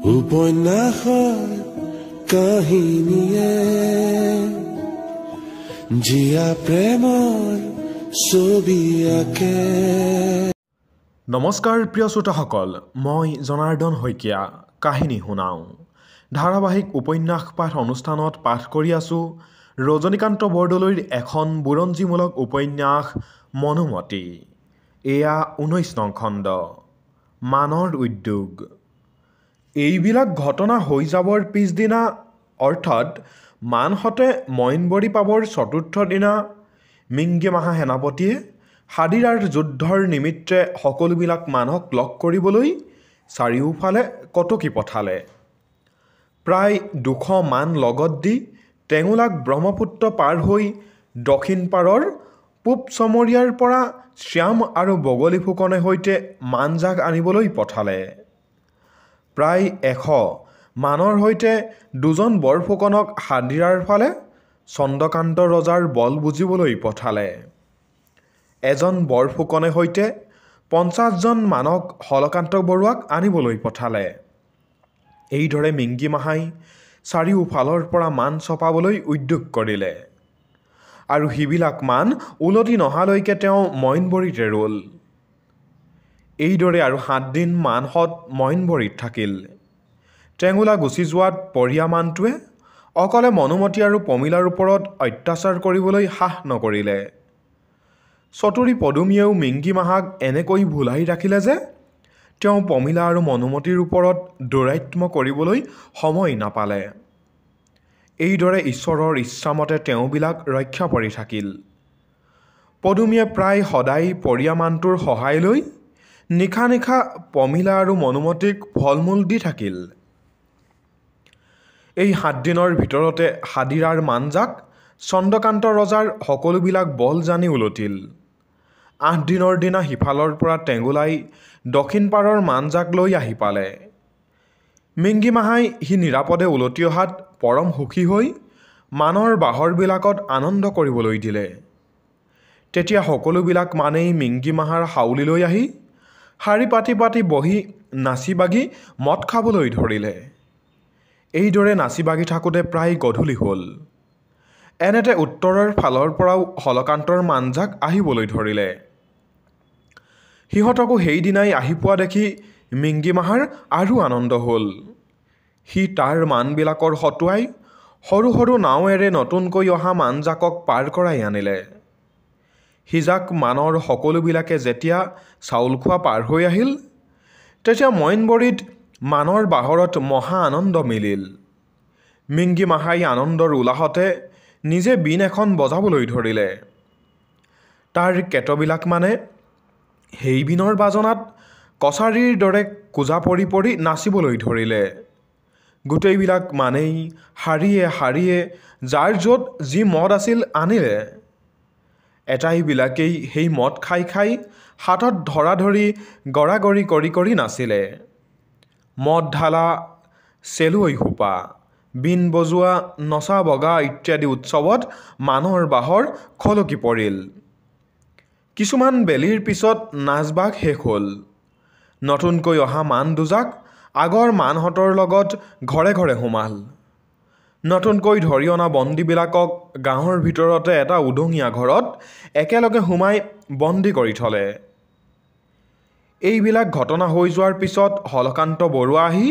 উপন্যাসৰ কাহিনীয়ে জীয়া প্ৰেমৰ ছবি আঁকে। নমস্কাৰ প্ৰিয় শ্ৰোতাসকল, মই জনাৰ্দন শইকীয়া কাহিনী শুনাওঁ ধাৰাবাহিক উপন্যাস পাঠ অনুষ্ঠানত পাঠ কৰি আছোঁ ৰজনীকান্ত বৰদলৈৰ এখন বুৰঞ্জীমূলক উপন্যাস মনোমতী। এয়া 19 নং খণ্ড, মানৰ উদ্যোগ। এইবিলাক ঘটনা হৈ যাবৰ পিছদিনা, অৰ্থাৎ মানহঁতে মইনবৰী পাবৰ চতুৰ্থ দিনা মিংগিমাহা সেনাপতিয়ে হাদিৰাৰ যুদ্ধৰ নিমিত্তে সকলোবিলাক মানক লগ কৰিবলৈ চাৰিওফালে কটকী পঠালে। প্ৰায় 200 মান লগত দি টেঙোলাক ব্ৰহ্মপুত্ৰ পাৰ হৈ দক্ষিণ পাৰৰ পূব চমৰীয়াৰ পৰা শ্যাম আৰু বগলী ফুকনে সৈতে মানজাক আনিবলৈ পঠালে। প্ৰায় 100 মানৰ সৈতে দুজন বৰফুকনক হাদিৰাৰ ফালে চন্দ্ৰকান্ত ৰজাৰ বল বুজিবলৈ পঠালে। এজন বৰফুকনে সৈতে 50 জন মানক হলকান্ত বৰুৱাক আনিবলৈ পঠালে। এইদৰে মিংগিমাহাই চাৰিওফালৰ পৰা মান চপাবলৈ উদ্যোগ কৰিলে আৰু সিবিলাক মান উলটি নহালৈকে তেওঁ মইনবৰীতে ৰ'ল। এইদৰে আৰু 7 দিন মানহঁত মইনবৰীত থাকিল। টেঙোলা গুচি যোৱাত পৰিয়া মানটোৱে অকলে মনোমতী আৰু পমিলাৰ ওপৰত অত্যাচাৰ কৰিবলৈ সাহ নকৰিলে। চতুৰী পদুমীয়েও মিংগিমাহাক এনেকৈ ভুলাই ৰাখিলে যে তেওঁ পমিলা আৰু মনোমতীৰ ওপৰত দৌৰাত্ম্য কৰিবলৈ সময় নাপালে। এইদৰে ঈশ্বৰৰ ইচ্ছামতে তেওঁবিলাক ৰক্ষা পৰি থাকিল। পদুমীয়ে প্ৰায় সদায় পৰিয়া মানটোৰ সহায় লৈ নিশা নিশা পমিলা আৰু মনোমতীক ফল মূল দি থাকিল। এই 7 দিনৰ ভিতৰতে হাদিৰাৰ মানজাক চন্দ্ৰকান্ত ৰজাৰ সকলোবিলাক বল জানি উলটিল। 8 দিনৰ দিনা সিফালৰ পৰা টেঙোলাই দক্ষিণ পাৰৰ মানজাক লৈ আহি পালে। মিংগিমাহাই সি নিৰাপদে উলটি অহাত পৰম সুখী হৈ মানৰ বাহৰবিলাকত আনন্দ কৰিবলৈ দিলে। তেতিয়া সকলোবিলাক মানেই মিংগিমাহাৰ হাউলিলৈ আহি শাৰী পাতি পাতি বহি নাচি বাগি মদ খাবলৈ ধৰিলে। এইদৰে নাচি বাগি থাকোঁতে প্ৰায় গধূলি হ'ল। এনেতে উত্তৰৰ ফালৰ পৰাও হলকান্তৰ মানজাক আহিবলৈ ধৰিলে। সিহঁতকো সেইদিনাই আহি পোৱা দেখি মিংগিমাহাৰ আৰু আনন্দ হ'ল। সি তাৰ মানবিলাকৰ হতুৱাই সৰু সৰু নাৱেৰে নতুনকৈ অহা মানজাকক পাৰ কৰাই আনিলে। সিজাক মানৰ সকলোবিলাকে যেতিয়া চাউল খোৱা পাৰ হৈ আহিল, তেতিয়া মইনবৰীত মানৰ বাহৰত মহা আনন্দ মিলিল। মিংগিমাহাই আনন্দৰ উলাহতে নিজে বীণ এখন বজাবলৈ ধৰিলে। তাৰ কেতবিলাক মানে সেই বীণৰ বাজনাত কছাৰীৰ দৰে কোজা পৰি পৰি নাচিবলৈ ধৰিলে। গোটেইবিলাক মানেই শাৰীয়ে শাৰীয়ে যাৰ য'ত যি মদ আছিল আনিলে। এটাইবিলাকেই সেই মদ খাই খাই হাতত ধৰা ধৰি গৰাগৰি কৰি কৰি নাচিলে। মদ ঢালা, চেলুৱৈ সোপা, বীণ বজোৱা, নচা বগা ইত্যাদি উৎসৱত মানৰ বাহৰ খলকি পৰিল। কিছুমান বেলিৰ পিছত নাচ বাগ শেষ হ'ল। নতুনকৈ অহা মান দুজাক আগৰ মানহঁতৰ লগত ঘৰে ঘৰে সোমাল। নতুনকৈ ধৰি অনা বন্দীবিলাকক গাঁৱৰ ভিতৰতে এটা উদঙীয়া ঘৰত একেলগে সোমাই বন্দী কৰি থ'লে। এইবিলাক ঘটনা হৈ যোৱাৰ পিছত হলকান্ত বৰুৱা আহি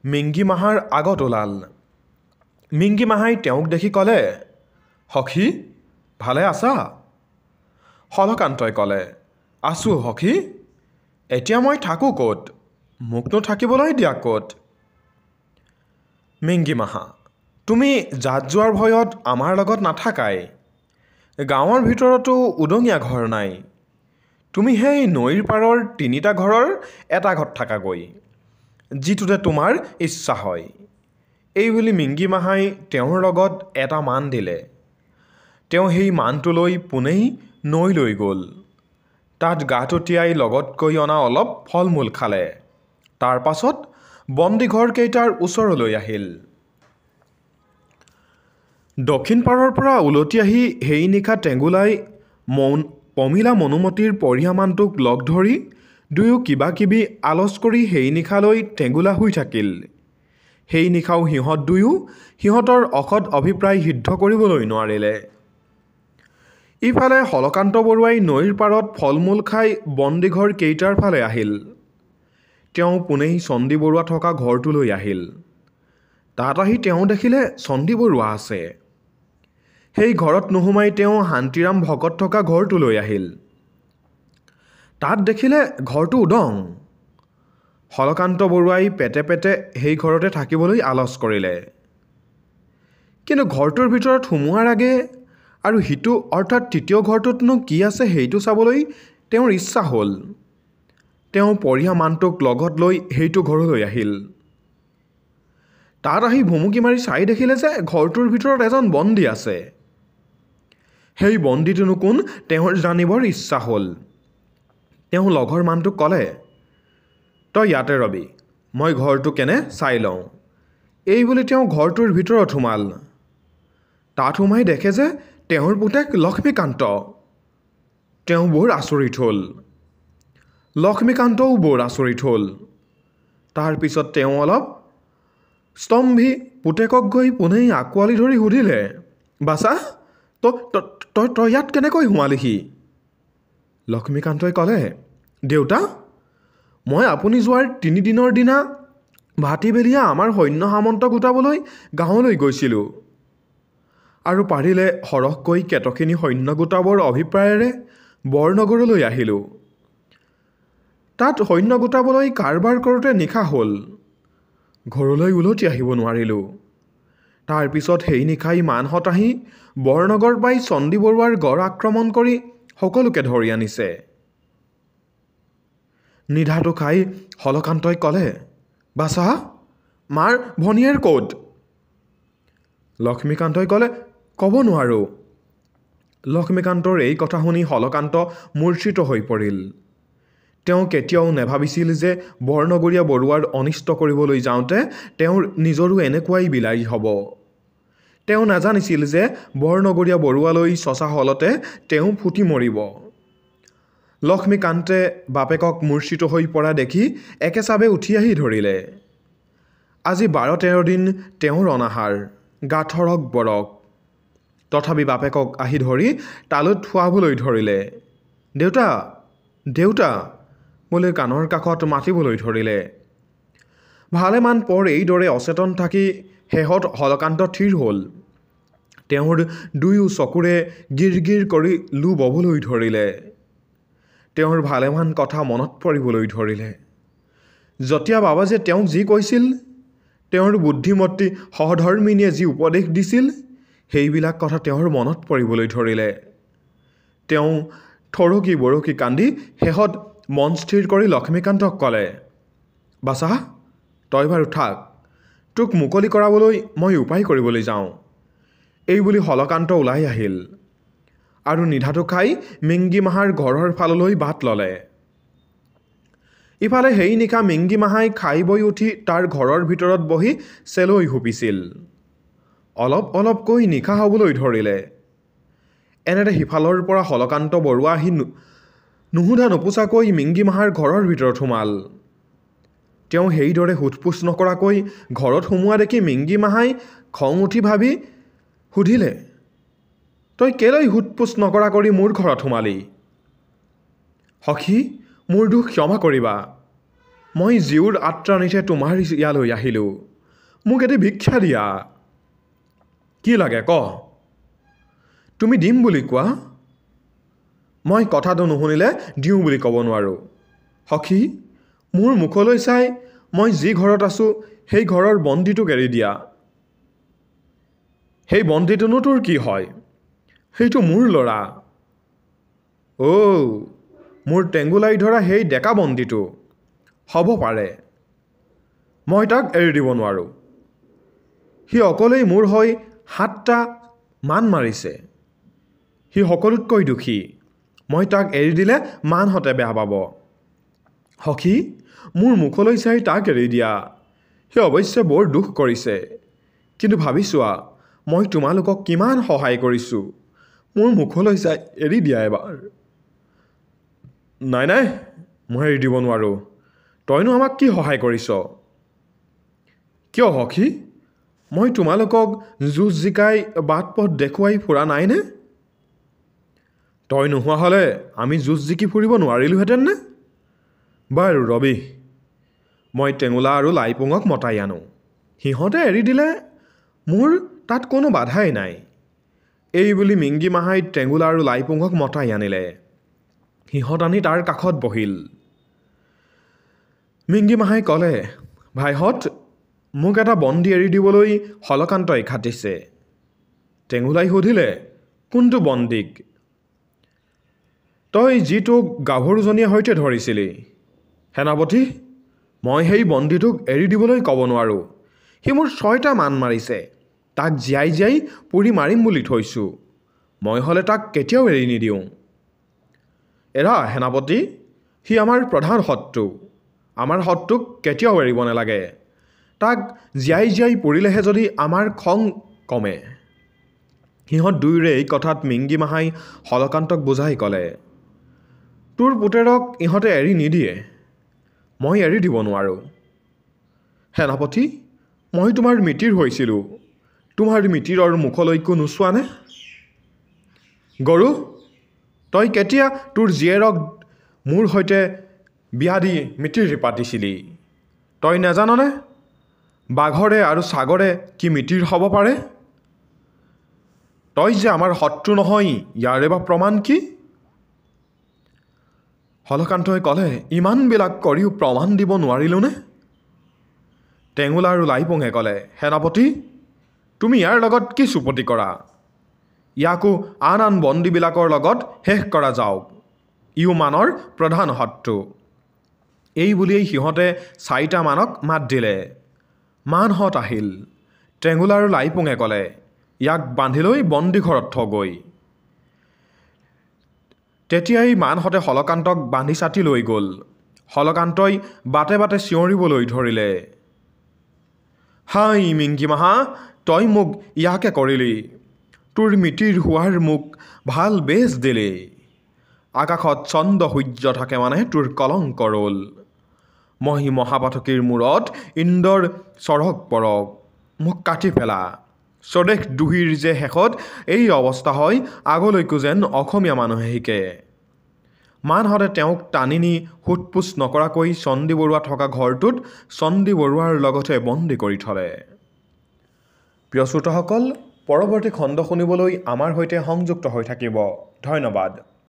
মিংগিমাহাৰ আগত ওলাল। মিংগিমাহাই তেওঁক দেখি ক'লে, সখী, ভালে আছা? হলকান্তই ক'লে, আছোঁ সখী। এতিয়া মই থাকোঁ ক'ত? মোকনো থাকিবলৈ দিয়া ক'ত? মিংগিমাহা, তুমি জাত যোৱাৰ ভয়ত আমাৰ লগত নাথাকাই। গাঁৱৰ ভিতৰতো উদঙীয়া ঘৰ নাই। তুমি সেই নৈৰ পাৰৰ 3টা ঘৰৰ এটা ঘৰত থাকাগৈ, যিটোতে তোমাৰ ইচ্ছা হয়। এইবুলি মিংগিমাহাই তেওঁৰ লগত এটা মান দিলে। তেওঁ সেই মানটো লৈ পোনেই নৈলৈ গ'ল। তাত গাটো তিয়াই লগতকৈ অনা অলপ ফল মূল খালে। তাৰ পাছত বন্দীঘৰকেইটাৰ ওচৰলৈ আহিল। দক্ষিণ পাৰৰ পৰা উলটি আহি সেই নিশা টেঙোলাই পমিলা মনোমতীৰ পৰিয়ামানটোক লগ ধৰি দুয়ো কিবাকিবি আলচ কৰি সেই নিশালৈ টেঙোলা শুই থাকিল। সেই নিশাও সিহঁত দুয়ো সিহঁতৰ অসৎ অভিপ্ৰায় সিদ্ধ কৰিবলৈ নোৱাৰিলে। ইফালে হলকান্ত বৰুৱাই নৈৰ পাৰত ফল মূল খাই বন্দীঘৰ কেইটাৰ ফালে আহিল। তেওঁ পোনেই চণ্ডী বৰুৱা থকা ঘৰটোলৈ আহিল। তাত আহি তেওঁ দেখিলে চণ্ডী বৰুৱা আছে। সেই ঘৰত নোসোমাই তেওঁ শান্তিৰাম ভকত থকা ঘৰটোলৈ আহিল। তাত দেখিলে ঘৰটো উদং। হলকান্ত বৰুৱাই পেটে পেটে সেই ঘৰতে থাকিবলৈ আলচ কৰিলে। কিন্তু ঘৰটোৰ ভিতৰত সোমোৱাৰ আগে আৰু সিটো অৰ্থাৎ তৃতীয় ঘৰটোতনো কি আছে সেইটো চাবলৈ তেওঁৰ ইচ্ছা হ'ল। তেওঁ পৰিয়া মানটোক লগত লৈ সেইটো ঘৰলৈ আহিল। তাত আহি ভুমুকি মাৰি চাই দেখিলে যে ঘৰটোৰ ভিতৰত এজন বন্দী আছে। সেই বন্দীটোনো কোন তেওঁৰ জানিবৰ ইচ্ছা হ'ল। তেওঁ লগৰ মানুহটোক ক'লে, তই ইয়াতে ৰবি, মই ঘৰটো কেনে চাই লওঁ। এই বুলি তেওঁ ঘৰটোৰ ভিতৰত সোমাল। তাত সোমাই দেখে যে তেওঁৰ পুতেক লক্ষ্মীকান্ত। তেওঁ বৰ আচৰিত হ'ল। লক্ষ্মীকান্তও বৰ আচৰিত হ'ল। তাৰপিছত তেওঁ অলপ স্তম্ভি পুতেকক গৈ পোনেই আঁকোৱালি ধৰি সুধিলে, বাচা, তই তই ইয়াত কেনেকৈ সোমালিহি? লক্ষ্মীকান্তই ক'লে, দেউতা, মই আপুনি যোৱাৰ তিনিদিনৰ দিনা ভাটিবেলীয়া আমাৰ সৈন্য সামন্ত গোটাবলৈ গাঁৱলৈ গৈছিলোঁ আৰু পাৰিলে সৰহকৈ কেতখিনি সৈন্য গোটাবৰ অভিপ্ৰায়েৰে বৰনগৰলৈ আহিলোঁ। তাত সৈন্য গোটাবলৈ কাৰবাৰ কৰোঁতে নিশা হ'ল, ঘৰলৈ উলটি আহিব নোৱাৰিলোঁ। তাৰপিছত সেই নিশাই মানহঁত আহি বৰনগৰ পাই চণ্ডী বৰুৱাৰ গড় আক্ৰমণ কৰি সকলোকে ধৰি আনিছে। নিধাটো খাই হলকান্তই ক'লে, বাচা, মাৰ ভনীয়েৰ ক'ত? লক্ষ্মীকান্তই ক'লে, ক'ব নোৱাৰোঁ। লক্ষ্মীকান্তৰ এই কথা শুনি হলকান্ত মূৰ্ছিত হৈ পৰিল। তেওঁ কেতিয়াও নাভাবিছিল যে বৰনগৰীয়া বৰুৱাৰ অনিষ্ট কৰিবলৈ যাওঁতে তেওঁৰ নিজৰো এনেকুৱাই বিলাই হ'ব। তেওঁ নাজানিছিল যে বৰনগৰীয়া বৰুৱালৈ চচা হলতে তেওঁ ফুটি মৰিব। লক্ষ্মীকান্তে বাপেকক মূৰ্ছিত হৈ পৰা দেখি একেচাবে উঠি আহি ধৰিলে। আজি 12-13 দিন তেওঁৰ অনাহাৰ, গাথৰক বৰক। তথাপি বাপেকক আহি ধৰি তালুত থুৱাবলৈ ধৰিলে। দেউতা, দেউতা বুলি কাণৰ কাষত মাতিবলৈ ধৰিলে। ভালেমান পৰ এইদৰে অচেতন থাকি শেহত হলকান্ত থিৰ হ'ল। তেওঁৰ দুয়ো চকুৰে গিৰ গিৰ কৰি লো ববলৈ ধৰিলে। তেওঁৰ ভালেমান কথা মনত পৰিবলৈ ধৰিলে। জতীয়া বাবাজীয়ে তেওঁক যি কৈছিল, তেওঁৰ বুদ্ধিমতী সহধৰ্মিনীয়ে যি উপদেশ দিছিল, সেইবিলাক কথা তেওঁৰ মনত পৰিবলৈ ধৰিলে। তেওঁ থৰকি বৰকি কান্দি শেহত মন স্থিৰ কৰি লক্ষ্মীকান্তক ক'লে, বাচা, তই বাৰু থাক, তোক মুকলি কৰাবলৈ মই উপায় কৰিবলৈ যাওঁ। এই বুলি হলকান্ত ওলাই আহিল আৰু নিধাটো খাই মিংগিমাহাৰ ঘৰৰ ফাললৈ বাট ল'লে। ইফালে সেই নিশা মিংগিমাহাই খাই বৈ উঠি তাৰ ঘৰৰ ভিতৰত বহি চেলৈ হুপিছিল। অলপ অলপকৈ নিশা হ'বলৈ ধৰিলে। এনেতে সিফালৰ পৰা হলকান্ত বৰুৱা আহি নুসুধা নোপোচাকৈ মিংগিমাহাৰ ঘৰৰ ভিতৰত সোমাল। তেওঁ সেইদৰে সোধ-পোছ নকৰাকৈ ঘৰত সোমোৱা দেখি মিংগিমাহাই খং উঠি ভাবি সুধিলে, তই কেলৈ সোধ-পোছ নকৰা কৰি মোৰ ঘৰত সোমালি? সখী, মোৰ দোষ ক্ষমা কৰিবা। মই জীউৰ আত্ৰানিতে তোমাৰ ইয়ালৈ আহিলোঁ। মোক এটি ভিক্ষা দিয়া। কি লাগে ক? তুমি দিম বুলি কোৱা। মই কথাটো নুশুনিলে দিওঁ বুলি ক'ব নোৱাৰোঁ। সখী, মোৰ মুখলৈ চাই মই যি ঘৰত আছোঁ সেই ঘৰৰ বন্দীটোক এৰি দিয়া। সেই বন্দীটোনো তোৰ কি হয়? সেইটো মোৰ ল'ৰা। অ', মোৰ টেঙুলাই ধৰা সেই ডেকা বন্দীটো হ'ব পাৰে। মই তাক এৰি দিব নোৱাৰোঁ। সি অকলেই মোৰ হৈ 7টা মান মাৰিছে। সি সকলোতকৈ দুখী। মই তাক এৰি দিলে মানহঁতে বেয়া পাব। সখী, মোৰ মুখলৈ চাই তাক এৰি দিয়া। সি অৱশ্যে বৰ দুখ কৰিছে, কিন্তু ভাবি চোৱা, মই তোমালোকক কিমান সহায় কৰিছোঁ। মোৰ মুখলৈ চাই এৰি দিয়া এবাৰ। নাই নাই, মই এৰি দিব নোৱাৰোঁ। তইনো আমাক কি সহায় কৰিছ? কিয় সখী, মই তোমালোকক যুঁজ জিকাই বাট পথ দেখুৱাই ফুৰা নাইনে? তই নোহোৱা হ'লে আমি যুঁজ জিকি ফুৰিব নোৱাৰিলোহেঁতেননে? বাৰু ৰবি, মই টেঙুলা আৰু লাইপুঙক মতাই আনো। সিহঁতে এৰি দিলে মোৰ তাত কোনো বাধাই নাই। এই বুলি মিংগি মাহাই টেঙুলা আৰু লাইপুঙক মতাই আনিলে। সিহঁত আনি তাৰ কাষত বহিল। মিংগি মাহাই ক'লে, ভাইহঁত, মোক এটা বন্দী এৰি দিবলৈ হলকান্তই খাটিছে। টেঙুলাই সুধিলে, কোনটো বন্দীক? তই যিটোক গাভৰুজনীয়ে সৈতে ধৰিছিলি। সেনাপতি, মই সেই বন্দীটোক এৰি দিবলৈ ক'ব নোৱাৰোঁ। সি মোৰ 6টা মান মাৰিছে। তাক জীয়াই জীয়াই পুৰি মাৰিম বুলি থৈছোঁ। মই হ'লে তাক কেতিয়াও এৰি নিদিওঁ। এৰা সেনাপতি, সি আমাৰ প্ৰধান শত্ৰু। আমাৰ শত্ৰুক কেতিয়াও এৰিব নালাগে। তাক জীয়াই জীয়াই পুৰিলেহে যদি আমাৰ খং কমে। সিহঁত দুয়োৰে এই কথাত মিংগি মাহাই হলকান্তক বুজাই ক'লে, তোৰ পুতেৰক ইহঁতে এৰি নিদিয়ে, মই এৰি দিব নোৱাৰোঁ। সেনাপতি, মই তোমাৰ মিতিৰ হৈছিলোঁ, তোমাৰ মিতিৰৰ মুখলৈকো নোচোৱানে? গৰু, তই কেতিয়া তোৰ জীয়েৰক মোৰ সৈতে বিয়া দি মিতিৰ পাতিছিলি? তই নাজাননে বাঘৰে আৰু ছাগৰে কি মিতিৰ হ'ব পাৰে? তই যে আমাৰ শত্ৰু নহয়, ইয়াৰে বা প্ৰমাণ কি? হলকান্তই ক'লে, ইমানবিলাক কৰিও প্ৰমাণ দিব নোৱাৰিলোনে? টেঙুলা আৰু লাইপুঙে ক'লে, সেনাপতি, তুমি ইয়াৰ লগত কি চুপতি কৰা? ইয়াকো আন আন বন্দীবিলাকৰ লগত শেষ কৰা যাওক। ইও মানৰ প্ৰধান শত্ৰু। এই বুলিয়েই সিহঁতে 4টা মানক মাত দিলে। মানহঁত আহিল। টেঙুলা আৰু লাইপুঙে ক'লে, ইয়াক বান্ধি লৈ বন্দীঘৰত থগৈ। তেতিয়াই মানহঁতে হলকান্তক বান্ধি চাটি লৈ গ'ল। হলকান্তই বাটে বাটে চিঞৰিবলৈ ধৰিলে, হাই মিংগিমাহা, তই মোক ইয়াকে কৰিলি। তোৰ মিতিৰ হোৱাৰ মোক ভাল বেজ দিলি। আকাশত চন্দ্ৰ সূৰ্য থাকে মানে তোৰ কলংক ৰ'ল। মই মহাপাঠকীৰ মূৰত ইন্দ্ৰৰ চৰগ পৰক, মোক কাটি পেলা। স্বদেশ দুহিৰ যে শেষত এই অৱস্থা হয়, আগলৈকো যেন অসমীয়া মানুহে শিকে। মানহঁতে তেওঁক টানি নি সোধ পোছ নকৰাকৈ চণ্ডী বৰুৱা থকা ঘৰটোত চণ্ডী বৰুৱাৰ লগতে বন্দী কৰি থ'লে। প্ৰিয় শ্ৰোতাসকল, পৰৱৰ্তী খণ্ড শুনিবলৈ আমাৰ সৈতে সংযুক্ত হৈ থাকিব। ধন্যবাদ।